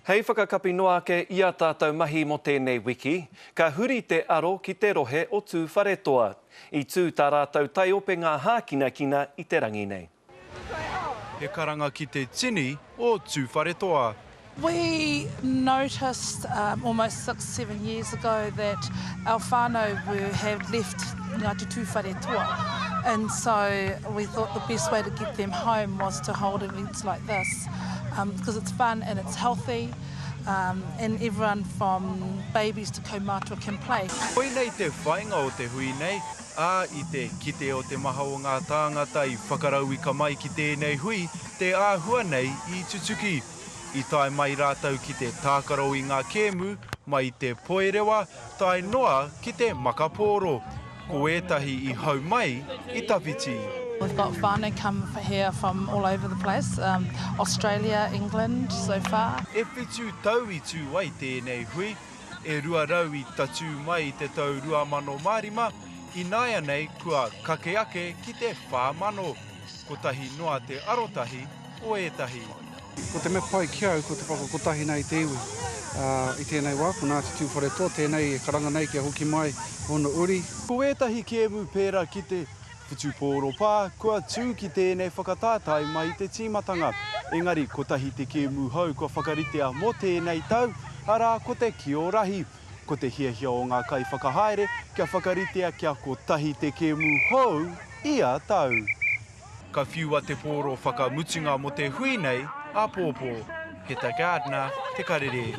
Hei whakakapi noa ake i ā tātou mahi mō tēnei wiki, ka huri te aro ki te rohe o Tūwharetoa. I tū tā rātou taiopenga hākinakina i te rangi nei. He karanga ki te tini o Tūwharetoa. We noticed almost six, seven years ago that our whānau were had left Ngāti Tūwharetoa and so we thought the best way to get them home was to hold events like this. Because it's fun and it's healthy and everyone from babies to kaumātua can play. Koinei te whainga o te hui nei, ā, i te kite o te maha o ngā tāngata i whakarauika mai ki tēnei hui, te āhua nei i tutuki. I tae mai rātou ki te tākaro i ngā kēmu mai i te poerewa tae noa ki te makapōro. Ko ētahi i hau mai i tawhiti. We've got whānau come here from all over the place, Australia, England so far. E whitu tau i tū ai tēnei hui, e 200 i tatū mai i te tau 2005, ināianei kua kake ake ki te 4000. Kotahi noa te arotahi o ētahi. Ko te mea pai ki au, ko te whakakotahi nei i te iwi. I tēnei wā, ko Ngāti Tūwharetoa tēnei e karanga nei kia hoki mai ōna uri. Ko ētahi kēmu pērā ki te Whutupōro Pā kua tū ki tēnei whakataetae mai i te tīmatanga. Engari kotahi te kēmu hou kua whakaritea mō tēnei tau, arā ko te Kio Rahi. Ko te hiahia o ngā kaiwhakahaere kia whakaritea kia kotahi te kēmu hou ia tau. Ka whiua te pōro whakamutunga mō te hui nei āpōpō. Heta Gardiner, Te Karere.